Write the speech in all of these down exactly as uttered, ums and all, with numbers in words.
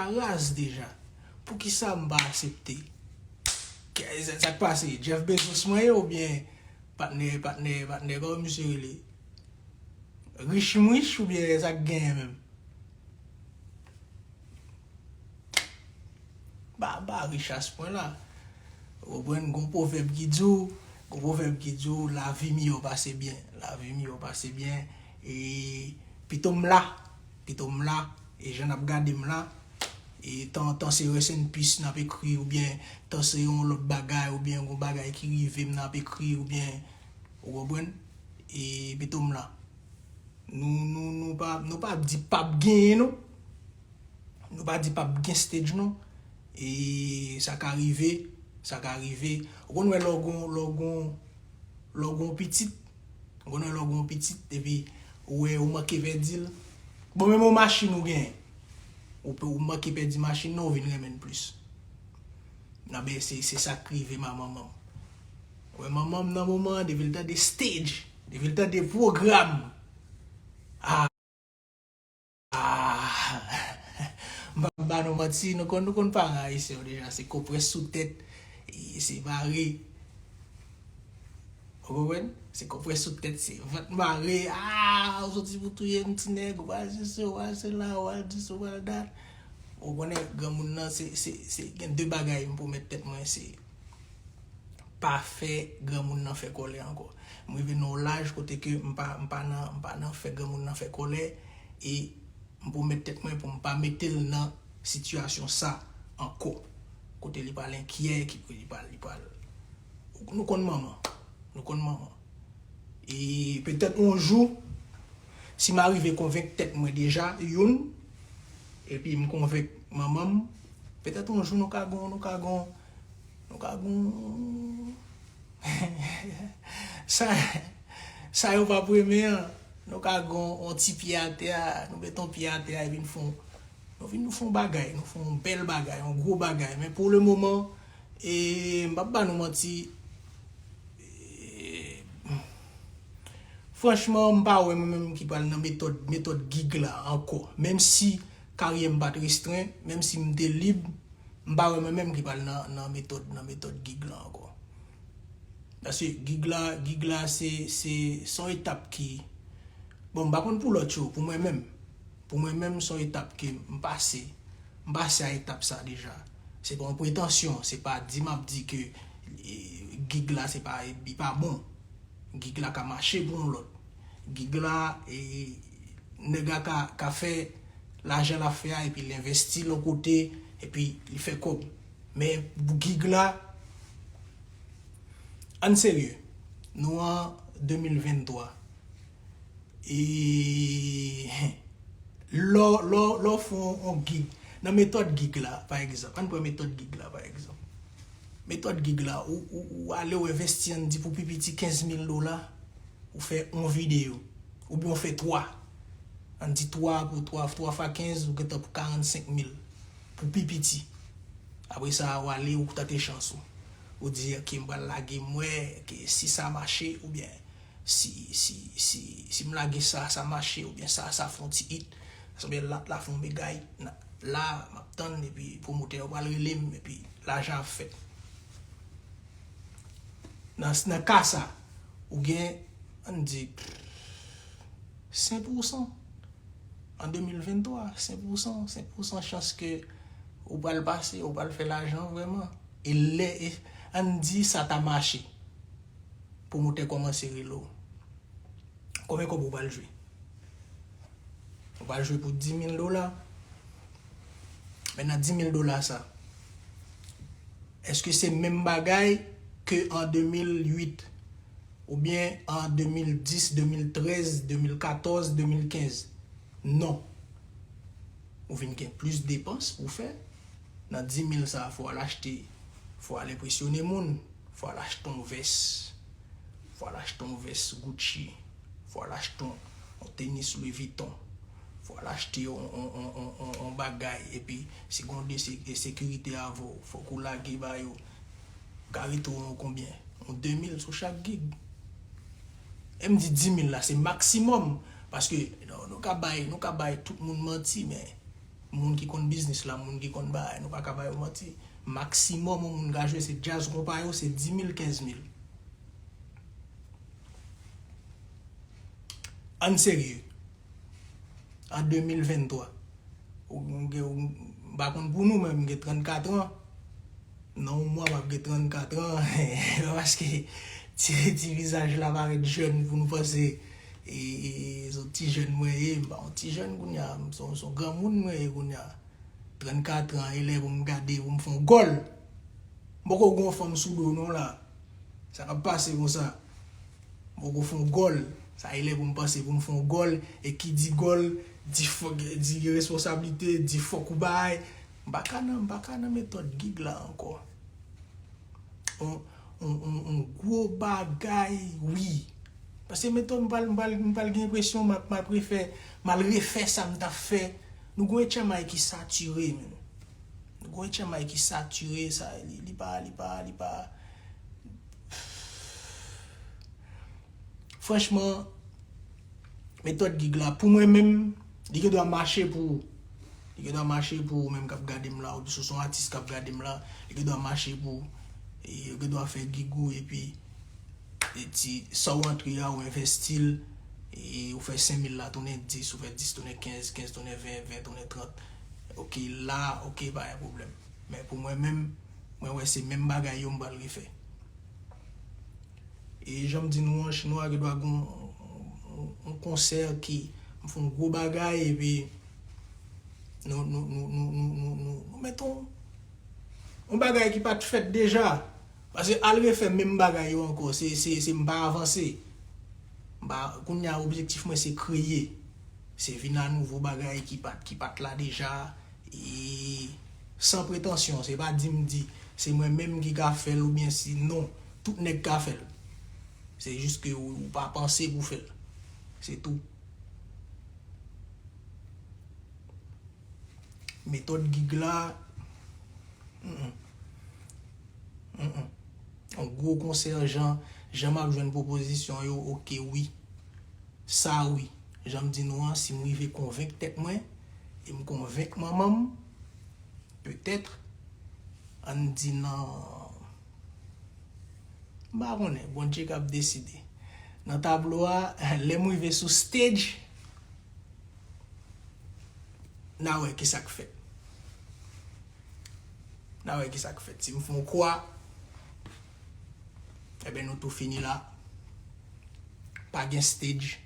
raz deja. Poukisa m pa aksepte? Sa k pase? Jeff Bezos mwen ye oubyen patnè, patnè, patnè, kòman misye rele? Rich m rich oubyen sa k genyen menm? Ba, ba rich a se pwen la. Ou konprann, gon pwovèb ki di w, gon pwovèb ki di w, lavi miyò pase byen. Lavi miyò pase byen. E pito m la, pito m la, e jan n ap gade m la, e tan, tan se rest in peace n ap ekri, oubyen tan se yon lòt bagay, oubyen yon bagay ki rive m n ap ekri, oubyen, ou konprann? E pito m la. Nou, nou, nou pa, nou pa di p ap genyen, non. Nou pa di p ap gen stage, non. E sa ka rive, sa ka rive. Ou konn wè lè w gon, lè w gon, lè w gon pitit. Ou konn wè lè w gon pitit, epi ou wè ou manke pèdi l. Bon, menm yon machin ou genyen. Ou, pe- ou manke pèdi machin nan, ou vin renmen l plis. Nan, ben, se, se sa k rive ma manman m. Ou wè manman m nan moman an, depi l tande stage, depi l tande pwogram. Ah, ah, m p ap ba nou manti, nou konn, nou konn paran ayisyen yo deja, se konprès sou tèt, e se mare. Ou konprann? Se konprès sou tèt, se vant mare. Ah, ou soti pou touye m, ti nèg, ou pral sesi, ou pral sela, ou pral this, ou pral that. Ou konnen, granmoun nan, se, se, se, gen de bagay m pwomèt tèt mwen, se pa fè granmoun nan fè kòlè ankò. M rive nan yon laj kote ke m pa, m pa nan, m pa nan fè granmoun nan fè kòlè, e m pwomèt tèt mwen pou m pa mete l nan sitiyasyon sa ankò. Kote li pral enkyè, ki li pral, li pral. Nou konn manman. Nou konn manman. E petèt yon jou, si m arive konvenk tèt mwen deja, youn, epi m konvenk manman m, petèt yon jou nou ka gon, nou ka gon, nou ka gon, sa, sa yo p ap renmen an, nou ka gon yon ti pye atè a, nou met yon pye atè a, epi n fè yon, nou vin nou fè yon bagay, nou fè yon bèl bagay, yon gwo bagay. Men pou le moman, e m p ap ba nou manti, e, franchman, m pa wè mwen menm ki pral nan metòd, metòd gig la ankò. Menm si karyè m pa t restren, menm si m te lib, m pa wè mwen menm ki pral nan, nan metòd, nan metòd gig la ankò. Paske gig la, gig la se, se, se yon etap ki, bon, m pa konn pou lòt yo, pou mwen menm. Pou mwen menm, se yon etap ke m pase. M pase a etap sa deja. Se pa yon pretansyon, se pa di m ap di ke, e, gig la se pa, li pa bon. Gig la ka mache pou yon lòt. Gig la, e, nèg la ka, ka fè lajan l ap fè a epi l envesti l yon kote epi li fè kòb. Men gig la, ann serye, nou an de mil venntwa. E lè w, lè w, lè w fè yon, yon gig, nan metòd gig la, pa egzanp, ann pran metòd gig la, pa egzanp. Metòd gig la, ou, ou, ou ale, ou envesti, ann di pou pi piti kenz mil dola, ou fè yon videyo, oubyen ou fè twa. Ann di twa pou twa, twa fwa kenz, ou gentan pou karannsenk mil pou pi piti. Apre sa, ou ale, ou tante chans ou. Ou di, "Ok, m pral lage, m wè ke si sa mache, oubyen si, si, si, si m lage sa, sa mache, oubyen sa, sa fè yon ti hit, sa, oubyen la, la fè yon mega hit, la, la, m ap tann, epi pwomotè yo pral rele m, epi lajan ap fèt." Nan, nan ka sa, ou gen, ann di, senk pousan. An de mil venntwa, senk pousan, senk pousan chans ke ou pral pase, ou pral fè lajan vrèman. E lè, e, ann di sa ta mache. Pwomotè kòmanse rele w. Konbyen kòb ou pral jwe? Ou pral jwe pou dis mil dola. Men nan dis mil dola sa, èske se menm bagay ke an de mil uit? Oubyen an de mil dis, de mil trèz, de mil katòz, de mil kenz? Non. Ou vin gen plis depans pou fè. Nan dis mil sa, fò w al achte, fò w al enpresyone moun, fò w al achte yon vès, fò w al achte yon vès Gucci, fò w al achte yon, yon tenis Louis Vuitton, fò w al achte yon, yon, yon, yon, yon, yon bagay, epi si gen de se-, sekirite avè w, fòk ou lage ba yo. Ka rete w yon konbyen? Yon de mil sou chak gig. E m di dis mil la, se maksimòm. Paske nou, nou ka bay, nou ka bay tout moun manti, men Moun ki konn biznis la, moun ki konn bagay, nou pa ka ba yo manti. Maksimòm yon moun ka jwe se djaz konpa yo, se dis mil, kenz mil. Ann serye. An de mil venntwa. Ou, ou gen, ou, m pa konn pou nou, men m gen trannkat an. Nan yon mwa, m ap gen trannkat an. Paske ti, ti vizaj la parèt jèn pou nou panse, e, e, e, se yon ti jèn mwen ye, m pa yon ti jèn kounye a, m se yon, se yon granmoun mwen ye kounye a. Trannkat an, e lè pou m gade, pou m fè yon gòl. M poko gen yon fanm sou do non la. Sa k ap pase konsa? M poko fè yon gòl. Sa e lè pou m panse pou m fè yon gòl. E ki di gòl, di fòk, di responsablite, di fòk ou bay. M pa ka nan, m pa ka nan metòd gig la ankò. On, on, on, on gwo bagay, wi. Paske metòd m pral, m pral, m pral gen enpresyon m ap, m ap refè, m al refè sa m t ap fè. Nou gon H M I ki satire, men. Nou gon H M I ki satire, sa, li, li pa, li pa, li pa. Franchman, metòd gig la, pou mwen menm, li gen dwa mache pou ou. Li gen dwa mache pou ou menm k ap gade m la, ou si w se yon atis k ap gade m la, li gen dwa mache pou ou. E ou gen dwa fè gig ou, epi, e ti, sa w antre a, ou envesti l, e ou fè senk mil la tounen dis, ou fè dis tounen kenz, kenz tounen ven, ven tounen trant. Oke, la, oke, pa gen pwoblèm. Men pou mwen menm, mwen wè se menm bagay yo m pral refè. E jan m di nou an, chinwa gen dwa gen yon, yon, yon konsè ki m fè yon gwo bagay, epi nou, nou, nou met yon, yon bagay ki pa t fèt deja. Paske al refè menm bagay yo ankò, se, se, se m pa avanse. M pa, kounye a, objektif mwen se kreye. Se vin a nouvo bagay ki pa t, ki pa t la deja. E san pretansyon, se pa di m di, se mwen menm ki ka fè l oubyen si, non, tout nèg ka fè l. Se jis ke ou, ou pa panse pou fè l. Se tou. Metòd gig la, mm, mm. Mm, mm. Yon gwo konsè, jan, jan m ap jwenn pwopozisyon yo, oke, wi. Sa, wi. Jan m di nou an, si m rive konvenk tèt mwen, e m konvenk manman m, petèt, ann di nan, m pa konnen, Bondye k ap deside. Nan tablo a, lè m rive sou stage, n a wè ki sa k fèt. N a wè ki sa k fèt. Si m fè yon kwa, ebyen, nou tou fini la. Pa gen stage.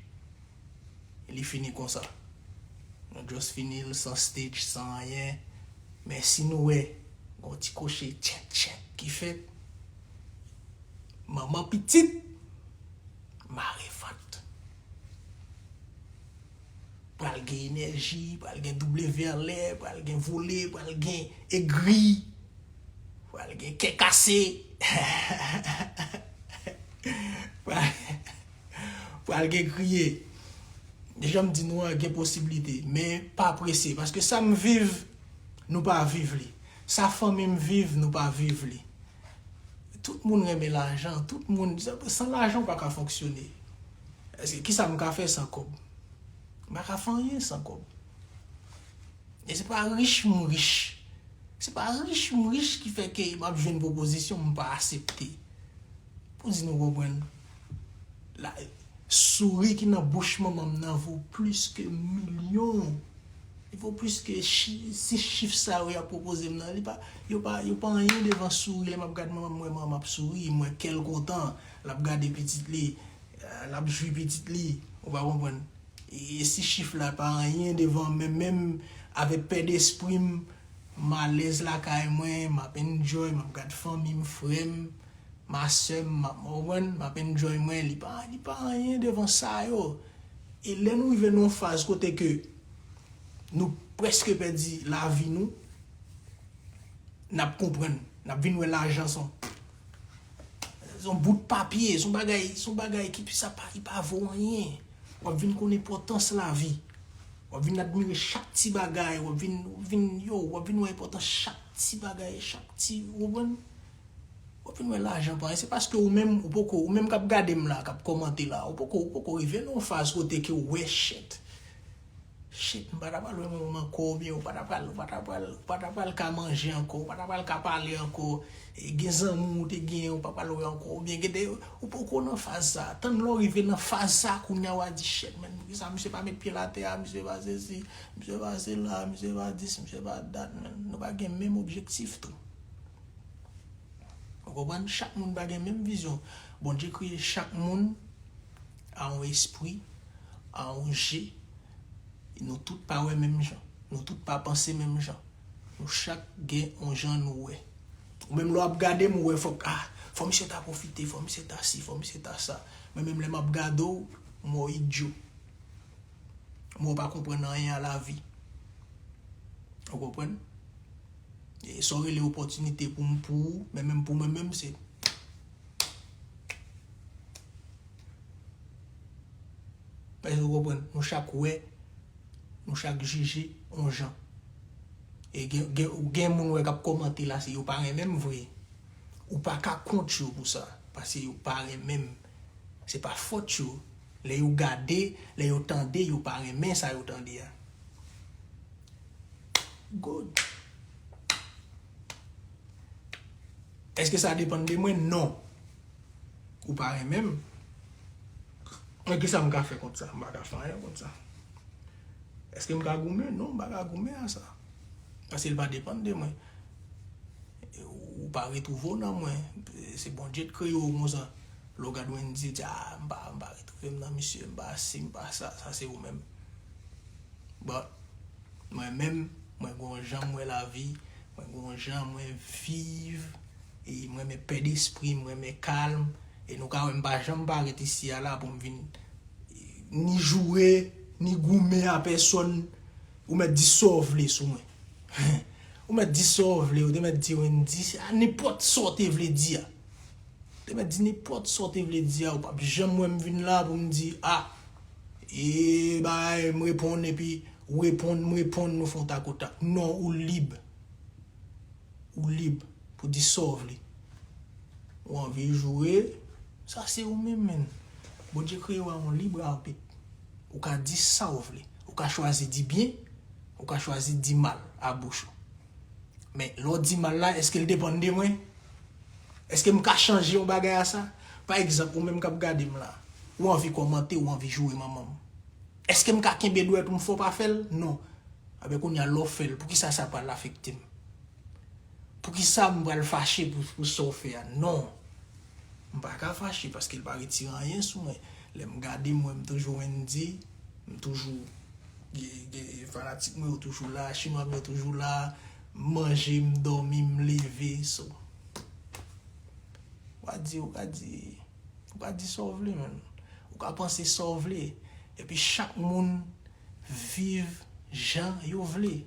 Li fini konsa. Nou just fini l san stage, san anyen. Men si nou wè, gon ti koche tchèk tchèk ki fèt. Manman pitit, mare vant. Pral gen enèji, pral gen double vèlè, pral gen vole, pral gen egri, pral gen kè kase. Pral, pral gen kriye. Deja m di nou an, gen posiblite, men pa prese, paske sa m viv, nou pa viv li. Sa fanmi m viv, nou pa viv li. Tout moun renmen lajan, tout moun, san lajan ou pa ka fonksyone. Èske, kisa m ka fè san kòb? M pa ka fè anyen san kòb. E se pa rich m rich. Se pa rich m rich ki fè ke m ap jwenn pwopozisyon m pa aksepte. Pou di nou konprann. La, souri ki nan bouch manman m nan vo plis ke milyon. Li vo plis ke chi-, si chif sa yo y ap pwopoze m nan. Li pa, yo pa, yo pa anyen devan souri. Lè m ap gad manman m, m wè manman m ap souri, m wè kè l kontan. L ap gade pitit li, l ap jwi pitit li. Ou pa konprann? E si chif la pa anyen devan, men menm avèk pè despri m, m alèz lakay mwen, m ap enjoy, m ap gad fanmi m, frè m, ma sè m, m ap, w konprann, m ap enjoy mwen, li pa, li pa anyen devan sa yo. E lè nou rive nan yon faz kote ke nou prèske pèdi lavi nou, n ap konprann, n ap vin wè lajan se yon, se yon bout papye, se yon bagay, se yon bagay ki sa pa, li pa vo anyen. W ap vin konn enpòtans lavi. W ap vin admire chak ti bagay, w ap vin, w ap vin, yo, w ap vin wè enpòtans chak ti bagay, chak ti, w konprann? W ap vin wè lajan pa anyen. Se paske ou menm, ou poko, ou menm k ap gade m la, k ap kòmante la, ou poko, ou poko rive nan yon faz kote ke w wè shit. Shit, m pa ta pral wè manman m ankò, oubyen ou pa ta pral, ou pa ta pral, ou pa ta pral ka manje ankò, ou pa ta pral ka pale ankò. E gen zanmi w te genyen, ou pa pral wè ankò, oubyen gen de, ou poko nan faz sa. Tann lè w rive nan faz sa, kounye a w a di, shit, men, poukisa misye pa met pye l atè a, misye pa sesi, misye pa sela, misye pa dis, misye pa dat, men. Nou pa gen menm objektif tou. Ou konprann? Chak moun pa gen menm vizyon. Bondye kreye chak moun a yon espri, a yon je. Nou tout pa wè menm jan. Nou tout pa panse menm jan. Nou chak gen yon jan nou wè. Ou menm lè w ap gade m, ou wè fòk, ah, fò misye ta pwofite, fò misye ta si, fò misye ta sa. Mwen menm lè m ap gade w, m wè w idyo. M wè w pa konprann anyen a lavi. Ou konprann? E sa w rele opòtinite pou m, pou ou, men menm pou mwen menm, se Èske w konprann? Nou chak wè, nou chak jije yon jan. E gen, gen, gen moun wè k ap kòmante la, se yo pa renmen m vre. Ou pa ka kont yo pou sa, paske yo pa renmen m. Se pa fòt yo. Lè yo gade, lè yo tande, yo pa renmen sa yo tande a. Good. Èske sa depann de mwen? Non. Ou pa renmen m. Men kisa m ka fè kont sa? M pa ka fè anyen kont sa. Èske m ka goumen? Non, m pa ka goumen a sa. Paske l pa depann de mwen. E ou pa retwouve w nan mwen. Se Bondye t kreye w konsa. Lè w gad Wendy, w di, ah, m pa, m pa retwouve m nan misye, m pa si, m pa sa, sa se ou menm. But, mwen menm, mwen gon jan m wè lavi, mwen gon jan mwen viv, e mwen renmen pè despri, mwen renmen kalm, e nou ka wè m pa janm parèt isi a la pou m vin ni joure, ni goumen a pèsòn, ou mèt di sa w vle sou mwen. Ou mèt di sa w vle, ou te mèt di Wendy, a nenpòt sa w te vle di a. Te mèt di nenpòt sa w te vle di a, ou p ap janm wè m vin la pou m di, ah, e bay, m reponn, epi ou reponn, m reponn, nou fè yon takotak. Non, ou lib. Ou lib pou di sa w vle. Ou anvi joure, sa se ou menm, menn. Bondye kreye w a yon lib arbit. Ou ka di sa w vle. Ou ka chwazi di byen, ou ka chwazi di mal a bouch ou. Men, lè w di mal la, èske l depann de mwen? Èske m ka chanje yon bagay a sa? Pa egzanp, ou menm k ap gade m la, ou anvi kòmante, ou anvi joure manman m. Èske m ka kenbe dwèt ou m fè w pa fè l? Non. Anben, kounye a, lè w fè l, poukisa sa pral afekte m? Poukisa m pral fache pou, pou sa w fè a? Non. M pa ka fache paske l pa retire anyen sou mwen. Lè m gade m, mwen, m toujou Wendy, m toujou gen, gen fanatik mwen yo toujou la, chinwa m yo toujou la, m manje, m dòmi, m leve, so. Ou ka di, ou ka di, ou ka di sa w vle, menn. Ou ka panse sa w vle. Epi chak moun viv jan yo vle,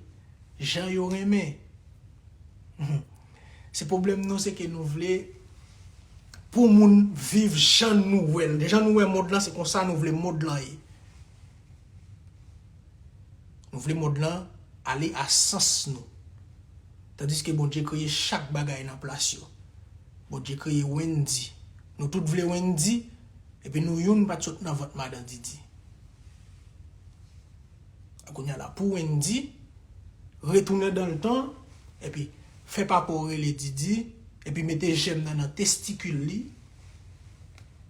jan yo renmen. Se pwoblèm nou, se ke nou vle pou moun viv jan nou wè l. Jan nou wè mond lan, se konsa nou vle mond lan ye. Nou vle mond lan ale a sans nou. Tandiske Bondye kreye chak bagay nan plas yo. Bondye kreye Wendy. Nou tout vle Wendy, epi nou youn pa t sot nan vant madan Didi. Kounye a la, pou Wendy, retounen dan le tan, epi fè papa w rele Didi, epi mete jèm nan nan testikil li,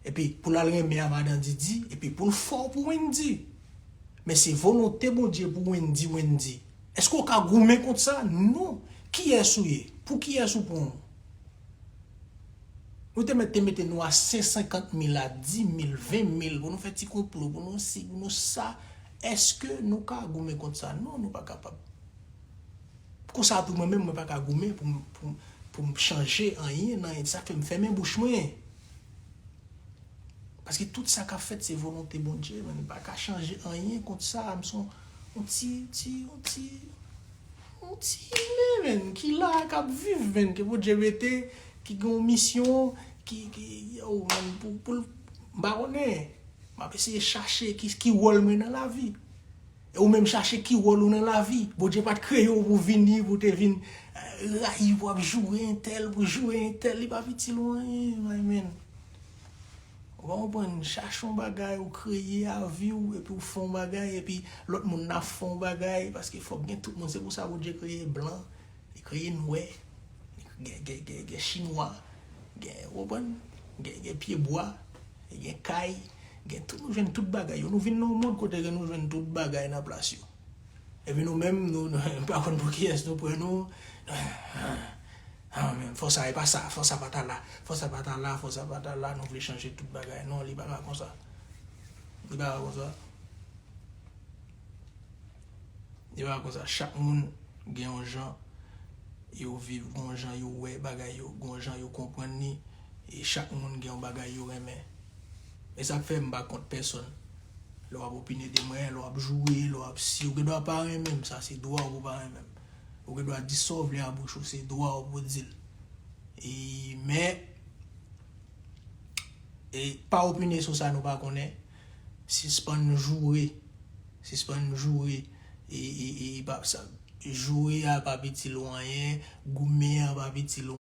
epi pou l al renmen a madan Didi, epi pou l fè w pou Wendy. Men se volonte Bondye pou Wendy, Wendy. Èske w ka goumen kont sa? Non. Kiyès ou ye? Pou kiyès ou pran w? Nou te mèt te mete nou a sen senkant mil, a di mil, ven mil, pou nou fè ti konplo, pou nou si, pou nou sa. Èske nou ka goumen kont sa? Non, nou pa kapab. Konsa tou, mwen menm, mwen pa ka goumen pou m, pou m, pou m chanje anyen nan sa k fè m fèmen bouch mwen. Paske tout sa k ap fèt, se volonte Bondye, men m pa ka chanje anyen kont sa. M se yon, yon ti, ti, yon ti, yon ti imen, menn, ki la, k ap viv, menn, ke Bondye mete, ki gen yon misyon, ki, ki, yo, menn, pou, pou l, m pa konnen. M ap eseye chache ki, ki wòl mwen nan lavi. E ou menm chache ki wòl ou nan lavi. Bondye pa t kreye w pou vini, pou te vin, eh, rayi, pou ap joure entèl, pou joure entèl. Li pa p itil ou anyen, my man. Ou pa konprann, chache yon bagay, ou kreye avi w, epi ou fè yon bagay, epi lòt moun nan fè yon bagay, paske fòk gen tout moun, se pou sa Bondye kreye blan, li kreye nwè, gen, gen, gen, gen chinwa, gen, ou konprann, gen, gen pye bwa, gen kay, gen tout, nou jwenn tout bagay yo. Nou vin nan yon mond kote ke nou jwenn tout bagay nan plas yo. Epi nou menm, nou, nou pa konn pou kiyès nou pran nou. Ah, men fò sa, e pa sa, fò sa pa ta la, fò sa pa ta la, fò sa pa ta la, nou vle chanje tout bagay. Non, li pa ka konsa. Li pa ka konsa. Li pa ka konsa. Chak moun gen yon jan yo viv, gen yon jan yo wè bagay yo, gen yon jan yo konprann li, e chak moun gen yon bagay yo renmen. E sa k fè m pa kont pèsonn. Lè w ap opine de mwen, lè w ap joure, lè w ap si, ou gen dwa pa renmen m, sa se dwa w pou pa renmen m. Ou gen dwa di sa w vle a bouch ou, se dwa w pou di l. E, men, e pa opine sou sa nou pa konnen. Sispann joure. Sispann joure. E, e, e, e pa sa. Joure a p ap itil ou anyen. Goumen an p ap itil